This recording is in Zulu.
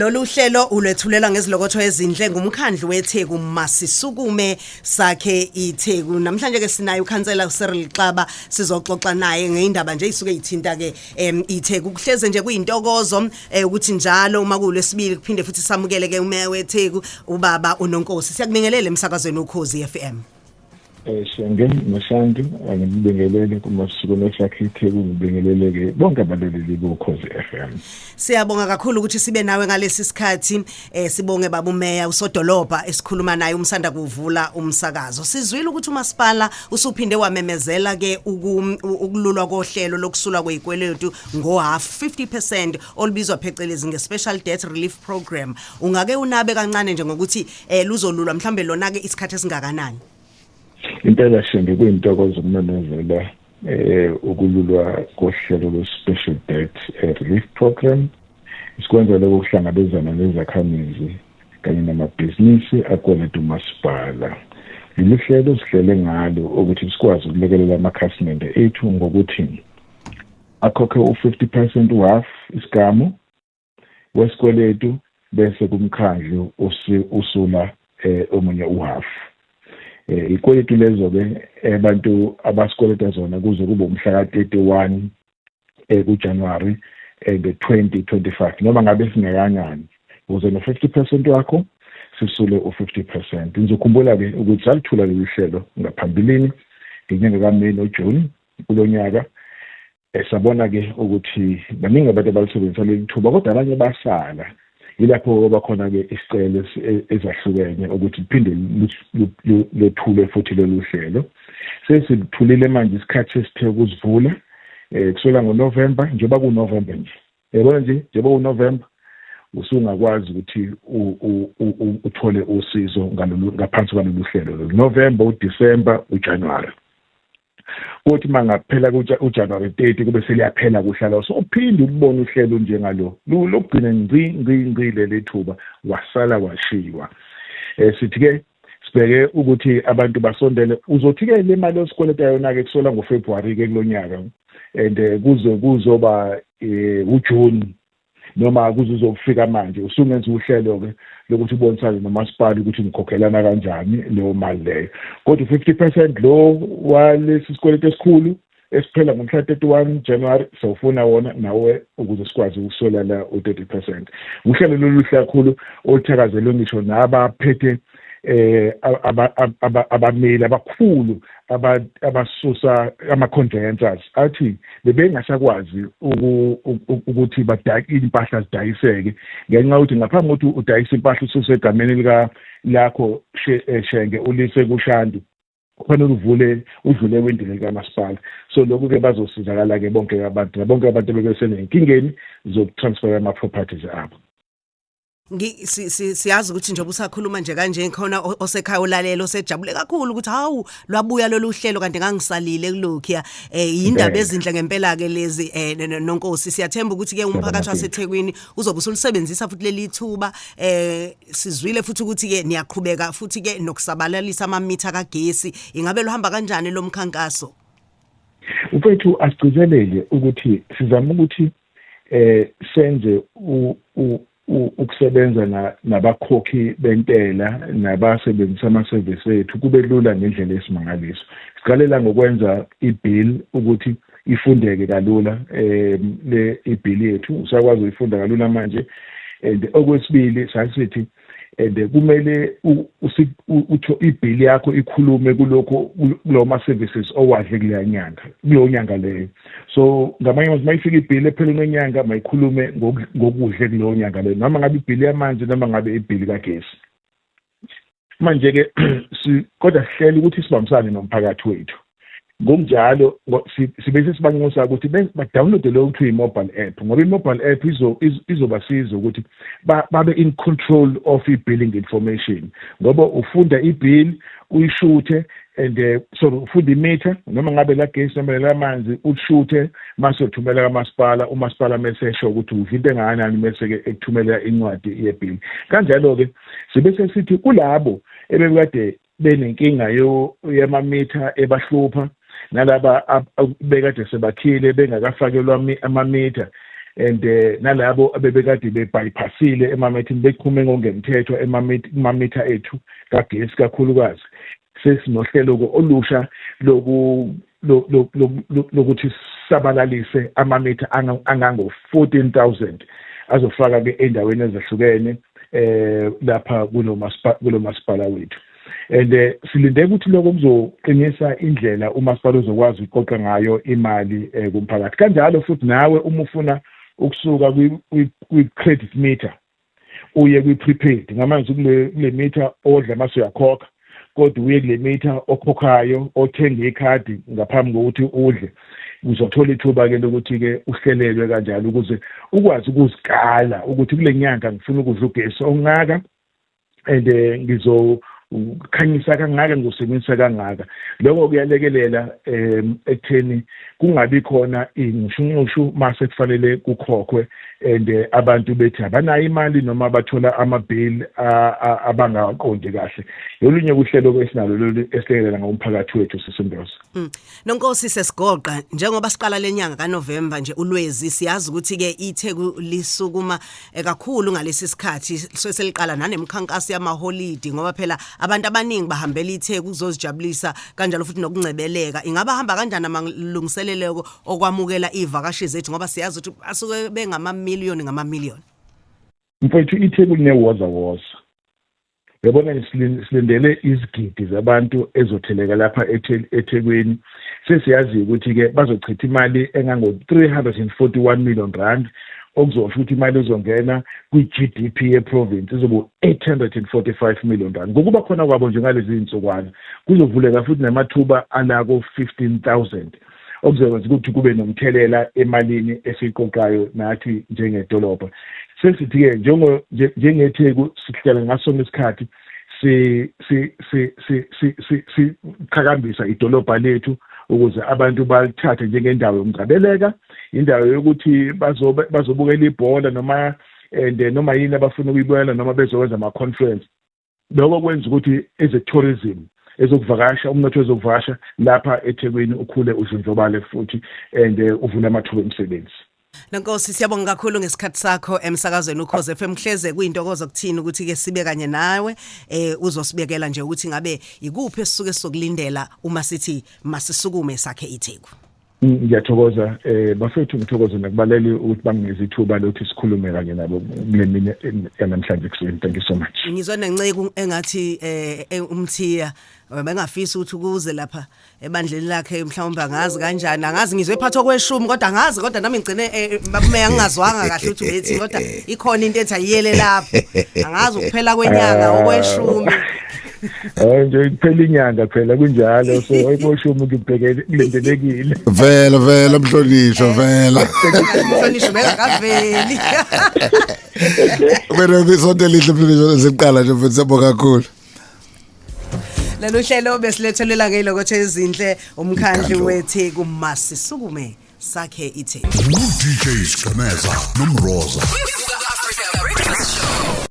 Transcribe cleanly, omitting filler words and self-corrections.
Lolu hlelo ulwethulela ngezilokotho ezinhle ngumkhandlu weTheku Masisukume Sakhe iTheku. Namhlanje ke sinaye ukhansela uCyril Xaba, sizoxoxa naye ngeindaba nje isuke ithinta ke iTheku. Kuhleze nje kuyintokozo ukuthi njalo uma kulwesibili kuphinde futhi samukele ke umeya weTheku ubaba uNonkosi. Siyakubingelela emsakazweni Ukhozi FM. Shenge noShandu, angibingelele kuMasisukume Sakhe iTheku, ngibingelele-ke bonke abalaleli boKhozi FM. Siyabonga kakhulu ukuthi sibe nawe ngalesi sikhathi. Sibonge baba umeya usodolobha esikhuluma naye umsanda kuvula umsakazo. Sizwile ukuthi umasipala usuphinde wamemezela ke ukululwa kohlelo lokusulwa kwezikweletu ngo half 50% olubizwa phecelezi nge-special debt relief program. Ungake unabe kancane nje ngokuthi luzolulwa mhlambe lona ke isikhathi esingakanani? Impela Shenge, kuyintokozo ukumemezela ukululwa kohlelo lwe-special debt relief program. Sikwenza lokho ukuhlangabezana nezakhamizi kanye namabhizinisi akweleta umasipala. Lolu hlelo sihlele ngalo ukuthi sikwazi ukulekelela amakhasimende ethu ngokuthi akhokhe u-50%, u-half isigamu wesikweletu, bese kumkhandlu usula omunye uhalf. Ikweletu lezo ke abantu abasikweleta zona kuze kube umhla ka-31 kuJanuary nge-2025, noma ngabe singakanani, uze no-50% wakho sisule u-50%. Ngizokhumbula ke ukuthi salithula lolu hlelo ngaphambilini ngenyanga kaMeyi noJuni kulo nyaka. Sabona ke ukuthi baningi abantu abalisebenzisa leli thuba, kodwa abanye basala. Yilapho kwaba khona-ke isicelo ezahlukene ukuthi liphinde lethulwe futhi lolu hlelo. Sesithulile manje, isikhathi sesithe ukuzivula kusukela ngoNovember. Njengoba kuNovember nje, yabona nje, njengoba kuNovember usungakwazi ukuthi uthole usizo ngalolu ngaphansi kwalolu hlelo lolu, November, uDecember, uJanuary. Kuthi mangaphela uJanuary 30 kube seliyaphela kuhlala, so uphinde ukubona uhlelo njengalo lokugcina ngci ngci ngci leli thuba, wasala washiywa. Sithi ke sibheke ukuthi abantu basondele. Uzothi ke le mali osikweleta yona ke kusola ngoFebruary ke kulonyaka and kuze kuzoba uJune noma kuze uzofika manje, usungenza uhlelo ke lokuthi ubonisane nomasipala ukuthi nikhokhelana kanjani leyo mali leyo. Kodwa u-50% lo walesi sikweletu esikhulu esiphela ngomhla 31 January sawufuna wona nawe ukuze sikwazi ukuswela la u-30%. Uhlelo loluhle kakhulu oluthakazelwe ngisho nabaphethe abameli abakhulu abasusa ama-conveyancers, athi bebengasakwazi ukuthi impahla zidayiseke ngenxa yokuthi ngaphambi kokuthi udayise impahla ususe egameni lika lakho Shenge ulise kuShandu, kufanele uvule udlule ewindini likamasipala. So lokhu-ke bazosizakala-ke bonke abantu nabonke abantu abebesenenkingeni zokutransfera ama-properties abo. Siyazi ukuthi njengoba usakhuluma nje kanje khona osekhaya olalela osejabule kakhulu ukuthi hawu, lwabuya lolu hlelo kanti ngangisalile kulokhuya. Indaba ezinhle ngempela ke lezi, Nonkosi. Siyathemba ukuthi ke umphakathi waseThekwini uzobe usulisebenzisa futhi leli thuba. Sizwile futhi ukuthi ke niyaqhubeka futhi ke nokusabalalisa amamitha kagesi. Ingabe luhamba kanjani lo mkhankaso? Mfethu, asigcizelele ukuthi sizama ukuthi senze ukusebenza nabakhokhi bentela nabasebenzisa ama-service ethu kube lula ngendlela esimangaliso. Siqalela ngokwenza i-bill ukuthi ifundeke kalula. Le i-bill yethu usakwazi uyifunda kalula manje. And okwesibili sasithi and kumele ibhili yakho ikhulume kulokho kulowo ma-services owadle kuleya nyanga, kuleyo nyanga leyo. So ngamanye amazwi, mayifika ibhili epheleni kwenyanga, mayikhulume ngokudle kuleyo nyanga leyo, noma ngabe ibhili yamanzi noma ngabe ibhili kagesi. Manje-ke kodwa sihlele ukuthi sibambisane nomphakathi wethu. Ngokunjalo sibe sesibanxusa ukuthi badownloade leyo kuthiwa i-mobile app, ngoba i-mobile app izobasiza ukuthi babe in control of i-billing information, ngoba ufunda i-bill uyishuthe and sorry, ufunda imitha noma ngabe lagesi noma lamanzi, ulishuthe mase uthumela kamasipala. Umasipala mese esho ukuthi udla into engakanani, mese-ke ekuthumela incwadi ye-bill. Kanjalo-ke sibe sesithi kulabo ebekade benenkinga yamamitha ebahlupha nalaba bekade sebakhile bengakafakelwa amamitha. And nalabo abebekade bebypassile emamethini, bechume ngokungemthetho kumamitha ethu kagesi kakhulukazi, sesinohlelo olusha loku lokuthi sabalalise amamitha angango 14,000 azofaka ke endaweni ezahlukene lapha kulomasipala wethu. And silinde ukuthi lokho kuzoqinisa indlela umasipala uzokwazi ukuqoqa ngayo imali kumphakathi. Kanjalo futhi nawe uma ufuna ukusuka kwi-credit meter uye kwi-prepaid, ngamanje kule meter odla mase uyakhokha, kodwa uye kule meter okhokhayo, othenga ikhadi ngaphambi kokuthi udle, uzothola ithuba-ke lokuthi-ke uhlelelwe kanjalo ukuze ukwazi ukuzikala ukuthi kule nyanga ngifuna ukudla ugesi ongaka and ngizokhanyisa kangaka, ngizosebenzisa kangaka. Lokho kuyalekelela ekutheni kungabi khona inxushunxushu mase kufanele kukhokhwe and abantu bethi abanayo imali noma bathola ama-bill abangaqondi kahle. Yolunye uhlelo esinalo lolu esilekelela ngomphakathi wethu, sisimboza. Nonkosi, sesigoqa njengoba siqala lenyanga kaNovember nje, uLwezi, siyazi ukuthi ke iTheku lisukuma kakhulu ngalesi sikhathi, seseliqala nanemikhankaso yamaholidi, ngoba phela abantu abaningi bahambela iTheku ukuzozijabulisa kanjalo futhi nokungcebeleka. Ingaba hamba kanjani amalungiselelo okwamukela ivakashi zethu, ngoba siyazi ukuthi asuke bengamamiliyoni ngamamiliyoni? Mfowethu, iTheku linewoza woza, yabona. Silindele izigidi zabantu ezotheleka lapha eThekwini. Sesiyazi ukuthi-ke bazochitha imali engango-341 million rand, okuzosho ukuthi imali ezongena kwi-GDP ye-province izobe 845 million rand ngokuba khona kwabo nje ngalezi iy'nsukwana. Kuzovuleka futhi namathuba alako 15,000, okuzokwenza ukuthi kube nomthelela emalini esiyiqoqayo nathi njengedolobha. Sesithi-ke njengeTheku sihlala ngaso sonke isikhathi si si si si si si siqhakambisa idolobha lethu ukuze abantu balithathe njengendawo yokungcebeleka, indawo yokuthi bazobe bazobukela ibhola noma and noma yini abafuna ukuyibukela noma bezokwenza ama-conference. Lokho kwenza ukuthi eze-tourism, ezokuvakasha, umnotho wezokuvakasha lapha eThekwini ukhule, udlondlobale futhi and uvule amathuba emisebenzi. Nonkosi, siyabonga kakhulu ngesikhathi sakho emsakazweni Ukhozi FM. Hleze kuyintokozo kuthini ukuthi ke sibe kanye nawe, uzosibekela nje ukuthi ngabe ikuphi esisuke sizokulindela uma sithi masisukume sakhe iTheku. Ngiyathokoza bafethu, ngithokoze nakubaleli ukuthi banginikeze ithuba lokuthi sikhulume kanye nabo kule mini yanamhlanje ekuseni. Thank you so much. Ngizwa nenceku engathi uMthiya bengafisa ukuthi ukuze lapha ebandleni lakhe, mhlawumbe angazi kanjani, angazi, ngizwe ephathwa kweshumi, kodwa angazi, kodwa nami ngigcine, babumeya, ngingazwanga kahle ukuthi ubethi, kodwa ikhona into ethi ayiyele lapho, angazi ukuphela kwenyanga, okweshumi. Hayi nje, kuphela inyanga phela kunjalo, so okweshumi ngibhekele kulindelekile. Vela vela mhlonishwa, vela. Mhlonishwa bengakaveli. Wena, isonto elihle mhlonishwa, siqala nje futhi, siyabonga kakhulu. Lolu hlelo besilethelela ngeyilokotho ezinhle umkhandlu weTheku. Masisukume sakhe iTheku. DJ Sgqemeza noMroza. Africa Breakfast Show.